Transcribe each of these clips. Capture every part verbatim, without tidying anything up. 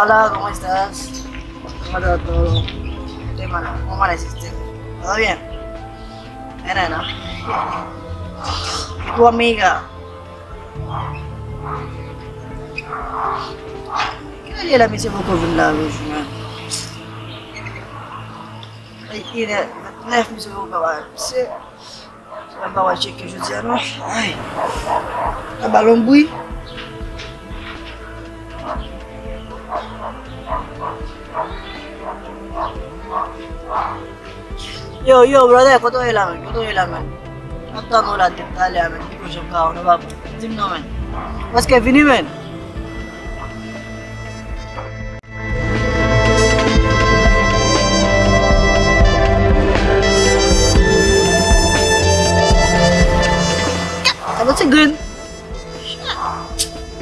Hola, ¿cómo estás? ¿Cómo está todo? Te mando, ¿cómo amaneciste? ¿Todo bien? Nena, ¿no? ¿Y tu amiga? Kilè li ye la, misye poko vin la, men? Ay, kilè? Vennèf, misye poko vin la, misye. Mwen pa wè tcheke jodi a non. Ay. Nan balon bwi. Yo, yo, brother, kote w ye la, man? Kote w ye la, man? M ap tann ou la depi talè a, man. Pito jan pa ou, nou pa di m non, man. Ou prèske vini, man. Sa pa ti grenn.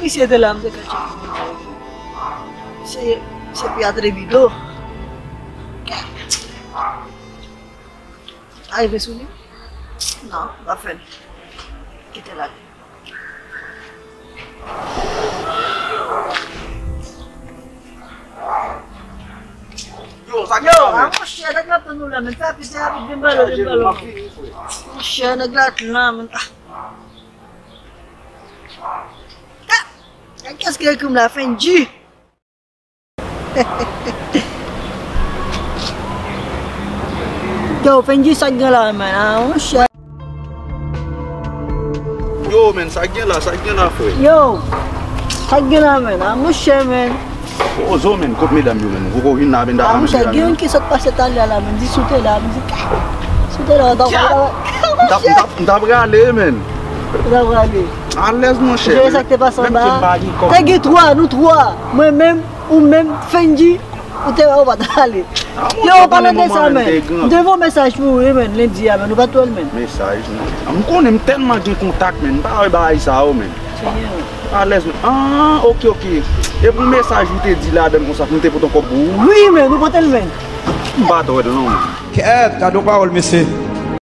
Misye te la, m te ka tcheke. Misye, misye pi atrevido. Arive sou li? Non, pa fè l. Kite l ale. Yo, sa ki Yo, pase? A monchè, nèg la tann nou la, men fè piti rapid, vin balo, vin balo. Monchè, nèg la t la, men. Ah. Ah! Kès ki ekri m la, Fendji? Yo, Fendji, sa k gen la, men, ah, monchè. Yo, men, sa k gen la, sa k gen la, frè? Yo, sa k gen la, men, ah, monchè, men. Ozo, men, kot medam yo, men? Ou poko vin la, men, ah, monchè, gen youn ki sot pase talè la, men, di sou te la, men, di, sou te la, w t ap, w t ap, w t ap rale, men. Ou t ap rale. Alèz, monchè. Jere sa k te pase anba. Te gen twa, nou twa. Mwen menm, ou menm, Fendji, ou te wè ou pa t ale. Yo, w pa nan de sa, men. M te voye mesaj pou ou, wi, men, lendi a, men, ou pa t wè l, men. Mesaj, non. M konnen m tèlman gen kontak, men. M pa wè bagay sa yo, men. Senyè. Alèz, men. Ah, ok, ok. E pou mesaj ou te di ladan l konsa, pou m te pote yon kòb pou ou? Wi, men, ou pote l, men. M pa t wè l, non, men. Kèt, gade yon pawòl, mesye.